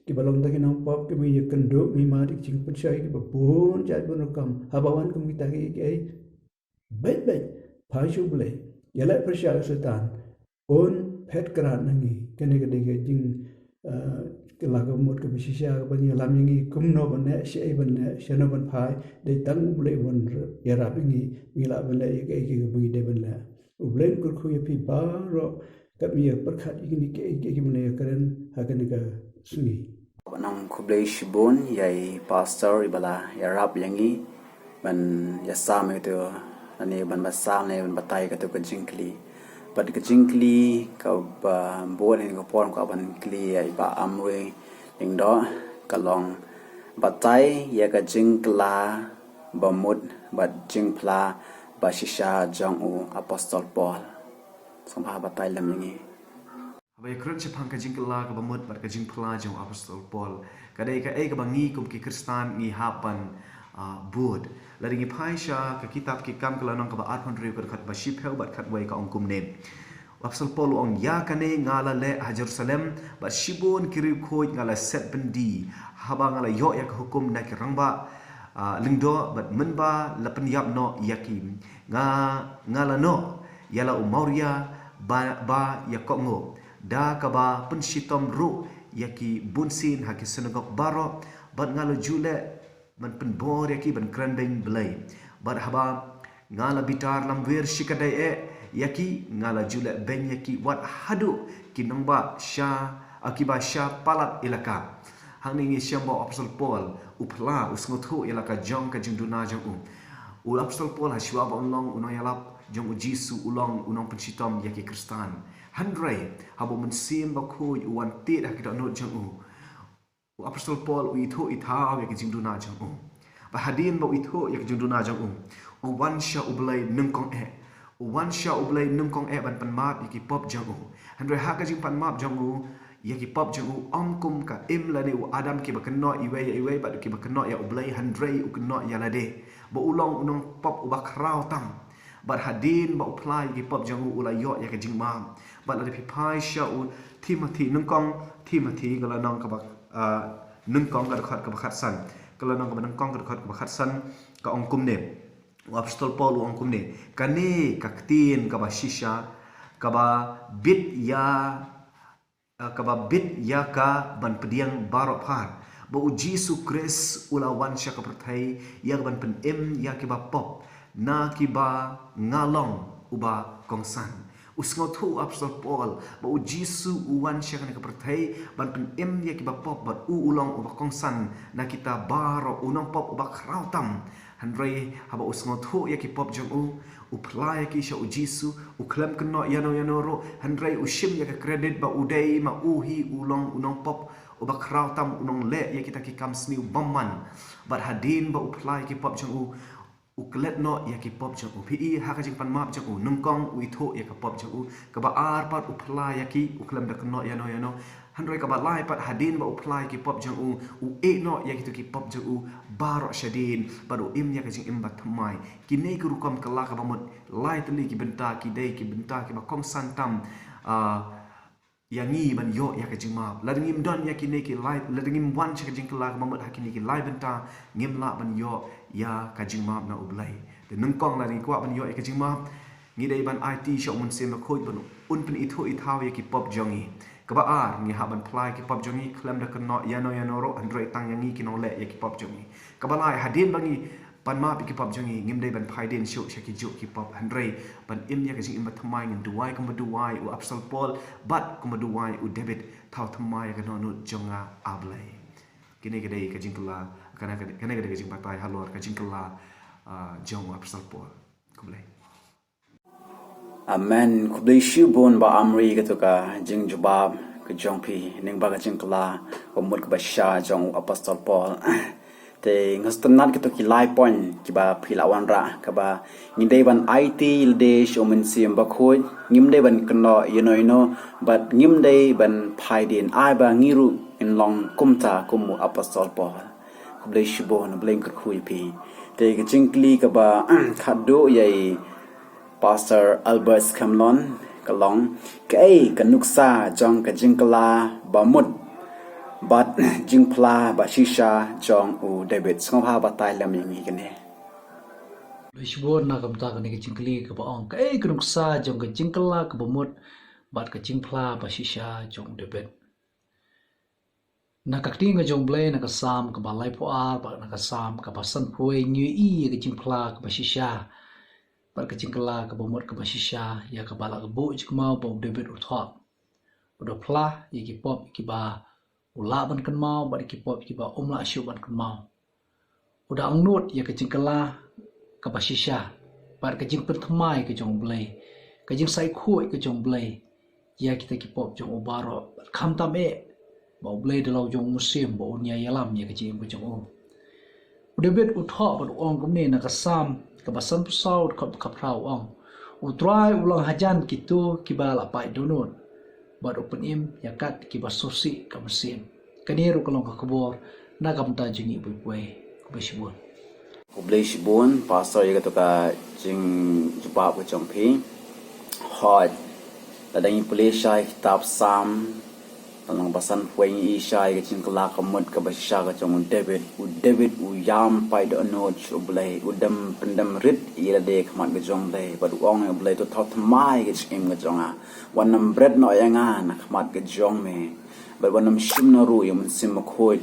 kiba long tang ki nongpop, kiba ïakynduh, ngi mad ïa ki jingpynshoi kiba bun jait bun rukom. Haba wan kum kita kiei kiei, beit beit, phai sha U Blei, ïa leh pyrshah ïa u Soitan, un phet krad na ngi. Kane ka dei ka jing, eh, kylla kaba mut kaba shisha kaban ïalam ïa ngi kumno ban leh, shaei ban leh, shano ban phai. Dei tang U Blei ban ïarap ïa ngi, ngi lah ban leh ïa kaei kaei kaba ngi dei ban leh. U Blei un kyrkhu ïa phi baroh katba ngi ïa pyrkhat ïa kine kiei kiei kiba ngi ïa kren ha kane ka sngi. Nang khublei shibun ïa i Pastor iba la ïarap ïa ngi ban ïasam ïa katu, lane ban basam, lane ban batai ïa katu ka jingkylli. Bad ka jingkylli kaba bun ïa ka por, kwah ban kylli ïa i Bah Amri Lyngdoh, ka long, batai ïa ka jingkylla ba mut bad jingphla ba shisha jong u Apostol Paul. Sngewbha batai lem ïa ngi. Haba ïakren shaphang ka jingkylla kaba mut bad ka jingphla jong u Apostol Paul, ka dei kaei kaba ngi kum ki Khristan ngi hap ban, ah, bud. Lada ngi phai sha ka kitab Ki Kam ka lynnong kaba arphew hynriew, ka dkhot ba shiphew bad khatwei, ka ong kumne. U Apostol Paul u ong, ïa kane nga la leh ha Jerusalem, bad shibun ki riewkhuid nga la set byndi, haba nga la ïoh ïa ka hukum na ki rangbah, ah, lyngdoh, bad mynba la pynïap noh ïa ki, nga, nga la noh ïa la u mawria ba, ba ïakohnguh, da kaba pynshitom ruh ïa ki bunsien ha ki synagog baroh, bad nga la ju leh ban pynbor ïa ki ban kren beiñ Blei. Bad haba nga la bitar lamwir shikatdei eh ïa ki, nga la ju leh beiñ ïa ki wat haduh ki nongbah sha, ah, kiba sha palat elaka. Hangne ngi shem ba u Apostol Paul u phla, u sngewthuh ïa la ka jong ka jingduna jong u. U Apostol Paul, ha shuwa ba un long u nongïalap jong u Jisu, u long u nongpynshitom ïa ki Khristan. Hynrei haba u Mynsiem Bakhuid u wan tied ha ki dohnud jong u, u Apostol Paul u ithuh ithaw ïa ka jingduna jong u. Bad hadien ba u ithuh ïa ka jingduna jong u, u wan sha U Blei nyngkong eh. U wan sha U Blei nyngkong eh ban pan map ïa ki pop jong u. Hynrei ha ka jingpan map jong u ïa ki pop jong u, ym kum ka Im lane u Adam kiba kynnoh iwei ïa iwei bad kiba kynnoh ïa U Blei, hynrei u kynnoh ïa lade, ba u long u nongpop uba khraw tam. Bad hadien ba u phla ïa ki pop jong u, u la ïoh ïa ka jingmap. Bad lada phi phai sha u Timothi nyngkong, Timothi ka lynnong kaba, ah, nyngkong, ka dkhot kaba khatsan. Ka lynnong kaba nyngkong, ka dkhot kaba khatsan, ka ong kumne. U Apostol Paul u ong kumne: Kane ka ktien kaba shisha, kaba bit ïa ah, kaba bit ïa ka ban pdiang baroh phar, ba U Jisu Khrist u la wan sha ka pyrthei ïa ka ban pynim ïa kiba pop, na kiba nga long uba kongsan. U sngewthuh u Apostol Paul ba U Jisu u wan sha kane ka pyrthei ban pynim ïa kiba pop, bad u u long uba kongsan na kita baroh, u nongpop uba khraw tam. Hynrei haba u sngewthuh ïa ki pop jong u, u phla ïa ki sha U Jisu, u khlem kynnoh ïano ïano ruh, hynrei u shim ïa ka credit ba u dei ma u hi u long u nongpop uba khraw tam, u nongleh ïa kita ki kam sniew bymman. Bad hadien ba u phla ïa ki pop jong u, u klet noh ïa ki pop jong u. Phi i ha ka jingpanmap jong u, nyngkong u ithuh ïa ka pop jong u, kaba ar pat u phla ïa ki, u khlem da kynnoh ïano ïano. Hynrei kaba lai pat, hadien ba u phla ïa ki pop jong u, u ïeh noh ïa kito ki pop jong u baroh shadien, bad u im ïa ka jingim bathymmai. Kine ki rukom kylla kaba mut, lai tylli ki bynta ki dei ki bynta kiba kongsan tam, ah, ïa ngi ban ïoh ïa ka jingmap. Lada ngim don ïa kine ki lai, lada ngim wan sha ka jingkylla kaba mut ha kine ki lai bynta, ngim lah ban ïoh ïa ka jingmap na U Blei. Te nyngkong, lada ngi kwah ban ïoh ïa ka jingmap, ngi dei ban aiti sha U Mynsiem Bakhuid ban un pynithuh ithaw ïa ki pop jong ngi. Kaba ar, ngi hap ban phla ïa ki pop jong ngi khlem da kynnoh ïano ïano ruh, hynrei tang ïa ngi ki nongleh ïa ki pop jong ngi. Kaba lai, hadien ba ngi panmap ïa ki pop jong ngi, ngim dei ban phai dien shuh sha ki juh ki pop, hynrei ban im ïa ka jingim bathymmai, ngin duwai kumba duwai u Apostol Paul, bad kumba duwai u David: Thaw thymmai ïa ka dohnud jong nga, A Blei. Kine ki dei ka jingkylla, kane, kane, kane ka dei ka jingbatai halor ka jingkylla, ah, jong u Apostol Paul. Khublei. Amen. Khublei shibun Bah Amri, kato ka jingjubab ka jong phi lyngba ka jingkylla ka mut kaba shisha jong u Apostol Paul. Te nga sngewtynnat kato ki lai point kiba phi la wanrah, kaba ngim dei ban aiti lade sha U Mynsiem Bakhuid, ngim dei ban kynnoh ïano ïano, bad ngim dei ban phai dien, ai ba ngi ruh ngin long kumta kum u Apostol Paul. Khublei shibun, U Blei un kyrkhu ïa phi. Te ka jingkylli kaba khatduh ïa i Pastor Albert Skemlon, ka long: Kaei ka nuksa jong ka jingkylla ba mut bad jingphla ba shisha jong u David? Sngewbha batai lem ïa ngi kane. Khublei shibun na ka bynta kane ka jingkylli kaba ong: Kaei ka nuksa jong ka jingkylla kaba mut bad ka jingphla ba shisha jong u David? Na ka ktien ka jong U Blei, na ka Salm kaba laiphew ar bad na ka Salm kaba sanphew wei, ngi ïohi ïa ka jingphla kaba shisha bad ka jingkylla kaba mut kaba shisha, ïa kaba la ka buh jingkynmaw ba u David u thoh. U da phla ïa ki pop kiba u lah ban kynmaw bad ïa ki pop kiba um lah shuh ban kynmaw. U da angnud ïa ka jingkylla kaba shisha bad ka jingpynthymmai ka jong U Blei, ka jingsaikhuid ka jong U Blei ïa kita ki pop jong u baroh, bad khamtam eh ba U Blei da la u jong u mynsiem ba un ïai ïalam ïa ka jingim ka jong u. U David u thoh bad u ong kumne na ka Salm kaba sanphew saw, dkhot ba khatphra, u ong: U Trai u long hajan kito kiba la pait dohnud, bad u pynim ïa kat kiba sngewsih ka mynsiem. Kane ruh ka long ka khubor na ka bynta jong ngi baroh. Khublei shibun. Khublei shibun Pastor ïa kato ka jingjubab ka jong phi. Hooid, lada ngi pule sha kitab Salm, lynnong ba sanphew wei, ngi ïohi sha ïa ka jingkylla ka mut kaba shisha ka jong u David. U David u ïam pait dohnud sha U Blei, u dem pyndem rit ïa lade ha khmat ka jong U Blei, bad u ong ïa U Blei: To thaw thymmai ïa ka jingim ka jong nga. Wat nym bret noh ïa nga na khmat ka jong me, bad wat nym shim noh ruh ïa u Mynsiem Bakhuid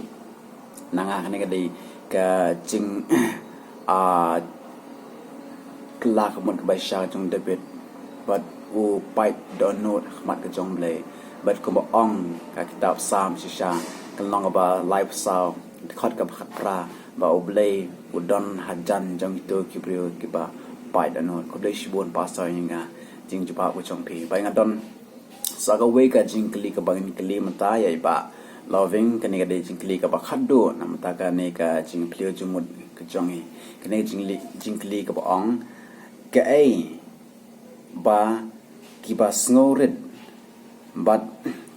na nga. Kane ka dei ka jing, ah, kylla ka mut kaba shisha ka jong u David, bad u pait dohnud ha khmat ka jong U Blei. Bad kumba ong ka kitab Salm shisha, ka lynnong kaba laiphew saw, dkhot kaba khatphra, ba U Blei u don hajan jong kito ki briew kiba pait dohnud. Khublei shibun Pastor ïa ka jingjubab ka jong phi. Bad nga don sa kawei ka jingkylli kaba ngin kylli mynta ïa i Bah Loving. Kane ka dei jingkylli kaba khatduh na mynta kane ka jingpyllait jingmut ka jong i. Kane ka jingkylli, jingkylli kaba ong: Kaei ba kiba sngewrit bad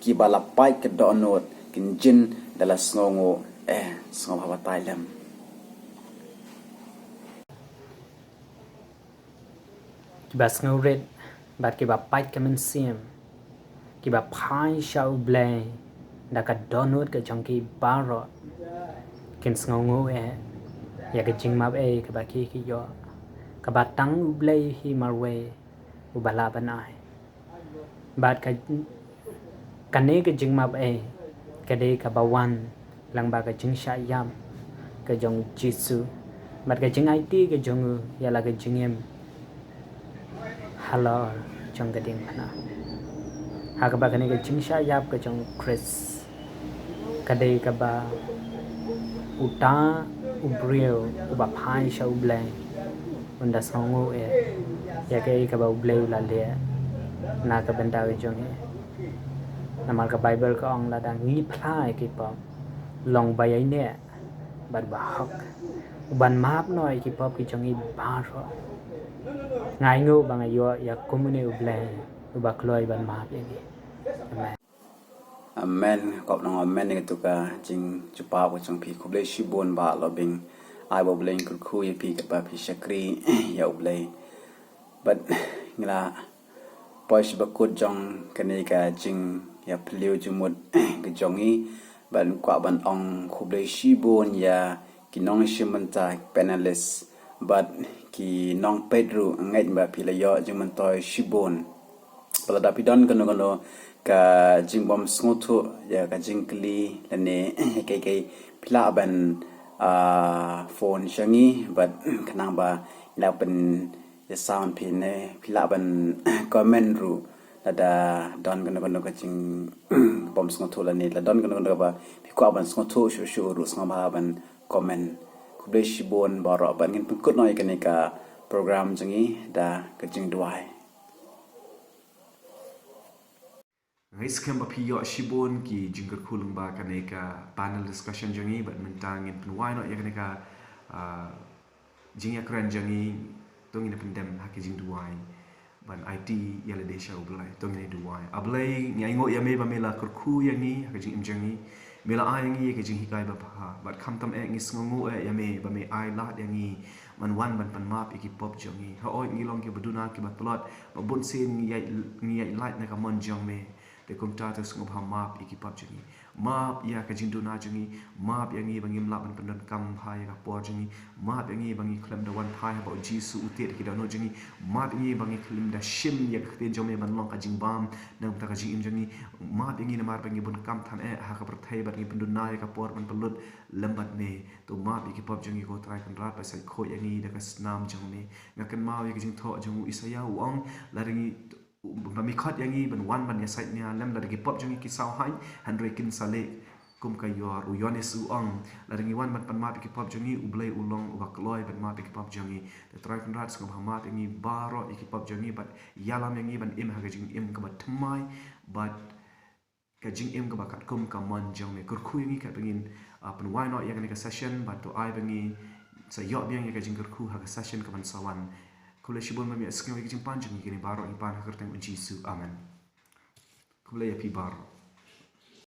kiba la pait ka dohnud kin jin da la sngewnguh? Eh, sngewbha batai lem. Kiba sngewrit bad kiba pait ka mynsiem, kiba phai sha U Blei da ka dohnud ka jong ki baroh, Kin sngewnguh eh ïa ka jingmap ei kaba ki ki ïoh, kaba tang U Blei hi marwei uba lah ban ai. Bad ka, kane ka jingmap ei ka dei kaba wan lyngba ka jingshah ïap ka jong Jisu bad ka jingaiti ka jong u ïa la ka jingim halor jong ka diengphna. Ha kaba kane ka jingshah ïap ka jong Khrist ka dei kaba uta u briew uba phai sha U Blei un da sngewnguh eh ïa kaei kaba U Blei u la leh na ka bynta ka jong ngi. Namar ka Baibl ka ong, lada ngi phla ïa ki pop, long ba ïaineh bad ba hok, u ban map noh ïa ki pop ki jong ngi baroh. Nga ainguh ba nga ïoh ïa kumne U Blei uba kloi ban map ïa ngi. Amen. Amen. Kop nong amen ïa katu ka jingjubab ka jong phi. Khublei shibun Bah Lobing. Ai ba U Blei un kyrkhu ïa phi katba phi shakri ïa U Blei. Bad ngi la poi sha bakut jong kane ka jingïaphylliew jingmut ka jong ngi. Bad kwah ban ong khublei shibun ïa ki nongshim bynta, panelist, bad ki nongpeit ruh. Ngeit ba phi la ïoh jingmyntoi shibun. Lada phi don kano kano ka jingbym sngewthuh ïa ka jingkylli lane ïa kaei kaei, phi lah ban, ah, phone sha ngi bad khnang ba ngi lah ban ïa sound phi ne phi lah ban comment ruh lada don kano kano ka jingbym sngewthuh lane la don kano kano kaba phi kwah ban sngewthuh shuh shuh ruh, sngewbha ban comment. Khublei shibun baroh bad ngin pynkut noh ïa kane ka program jong ngi da ka jingduwai. Nga ngeit skhem ba phi ïoh shibun ki jingkyrkhu lyngba kane ka panel discussion jong ngi bad mynta ngin pynwai noh ïa kane ka, ah, jingïakren jong ngi. To ngin pyndem ha ki jingduwai ban aiti ïa lade sha U Blei. To ngin duwai. A Blei, ngi ainguh ïa me ba me la kyrkhu ïa ngi ha ka jingim jong ngi. Me la ai ïa ngi ïa ka jinghikai babha bad khamtam eh ngi sngewnguh eh ïa me ba me ai lad ïa ngi ban wan ban pynmap ïa ki pop jong ngi. Haoid ngi long kiba duna kiba tlot, ba bun sien ngi ïai, ngi ïai lait na ka mon jong me. Te kumta to sngewbha map ïa ki pop jong ngi. Map ïa ka jingduna jong ngi. Map ïa ngi ba ngim lah ban pyndonkam bha ïa ka por jong ngi. Map ïa ngi ba ngi khlem da wan phai haba U Jisu u tied ïa ki dohnud jong ngi. Map ïa ngi ba ngi khlem da shim ïa ka ktien jong me ban long ka jingbam na ka bynta ka jingim jong ngi. Map ïa ngi namar ba ngi bun kam than eh ha ka pyrthei bad ngi pynduna ïa ka por ban pynlut lem bad me. To map ïa ki pop jong ngi ko Trai Kynrad, ba sa khuid ïa ngi da ka snam jong me. Nga kynmaw ïa ka jingthoh jong u Isaïah, u ong, lada ngi, ba me khot ïa ngi ban wan ban ïasaid nia lem lada ki pop jong ngi ki saw haiñ, hynrei kin sa leh kum ka ïor. U Ïoannis u ong, lada ngi wan ban pynmap ïa ki pop jong ngi, U Blei u long uba kloi ban map ïa ki pop jong ngi. Te Trai Kynrad, sngewbha map ïa ngi baroh ïa ki pop jong ngi bad ïalam ïa ngi ban im ha ka jingim kaba thymmai bad ka jingim kaba katkum ka mon jong me. Kyrkhu ïa ngi katba ngin, ah, pynwai noh ïa kane ka session bad to ai ba ngin sa ïoh biang ïa ka jingkyrkhu ha ka session kaban sa wan. Khublei shibun ba me ïohsngew ïa ka jingpan jong ngi kine baroh, ngi pan ha ka kyrteng U Jisu. Amen. Khublei ïa phi baroh.